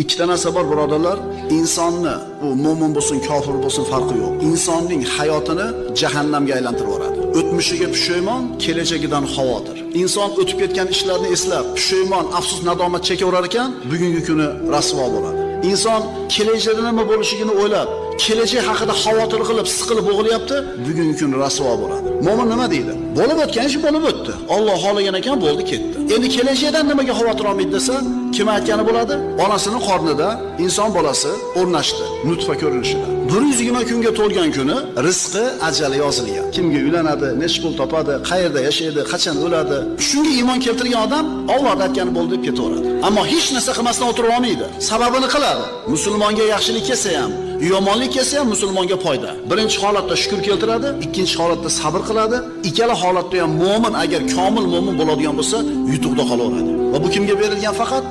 Ikkita narsa bor birodarlar, insonni u mo'min bo'lsin, kofir bo'lsin farqi yo'q. Insonning hayotini jahannamga aylantirib yuboradi. O'tmishiga pushaymon, kelajagidan xavotir. Inson o'tib ketgan ishlarni eslab, pushaymon, afsus, nadomat chekaverar ekan, bugungi kuni rasvo bo'ladi. Inson kelajakda nima bo'lishini o'ylab, kelajak haqida xavotir qilib, siqilib bo'g'ilyapti, bugungi kun rasvo bo'ladi. Mo'min nima deydi? Bo'lib o'tgan ish bo'lib o'tdi. Alloh xohlagan ekan, bo'ldi, ketdi. Endi kelajakdan nimaga xavotir olmaydi desa, kim aytgani bo'ladi? Onasining qornida inson bolasi o'rnashdi, nutfa ko'rinishida. 120 kunga to'lgan kuni rizqi, ajali yozilgan. Kimga uylanadi, necha pul topadi, qayerda yashaydi, qachon o'ladi. Shunga iymon keltirgan odam Alloh aytgani bo'ldi deb ketaveradi. Ammo hech narsa qilmasdan o'tirib olmaydi. Sababini qiladi. Musulmonga yaxshilik kelsa ham, yomonlik kelsa ham musulmonga foyda. Birinchi holatda shukr keltiradi, ikkinchi holatda sabr qiladi. Ikkala holatda ham mo'min agar komil mo'min bo'ladigan bo'lsa, yutuqda qolaveradi. Va bu kimga berilgan faqat?